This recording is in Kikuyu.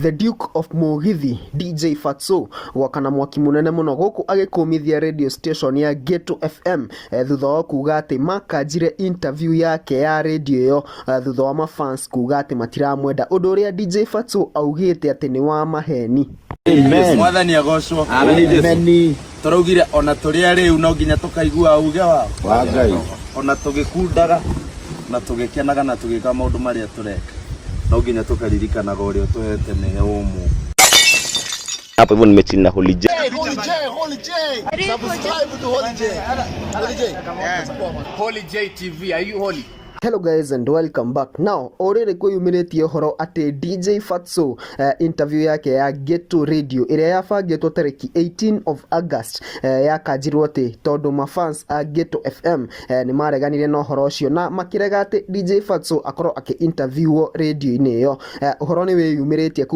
The Duke of Mugithi DJ Fatxo gwakana mwaki munene muno guku agikumithia radio station ya Ghetto FM thutha wa kuga ati makanjire interview yake ya radio iyo thutha wa mafans kuga ati matiramwenda undu uria DJ Fatxo augite ati ni wa maheni. Amen. Mwathani agocwo. Amen. Tũraugire ona tũrĩ arĩu no nginya tũkaigua uge wa Wa Ngai. Ona tũgĩkundaga na tũgĩkenaga na tũgĩka maũndũ marĩa tũreka, no nginya tũkaririkanaga ũrĩa ũtũhete nĩwe ũmũ. Hapo hivyo nimechill na Holy J. Holy J, Holy J. Subscribe to Holy J. Holy J. Holy J TV, are you holy? Hello guys and welcome back. Now, already kwiyumĩrĩtie ũhoro atĩ DJ Fatxo interview yake ya Ghetto Radio ĩrĩa yabangĩtwo tarĩki 18 of August yakanjirwo atĩ tondũ mafans a Ghetto FM nĩ mareganire na ũhoro ũcio na makĩrega atĩ DJ Fatxo akorwo akĩ interviewwo radio-inĩ ĩyo. Ũhoro nĩ wĩyumĩrĩtie.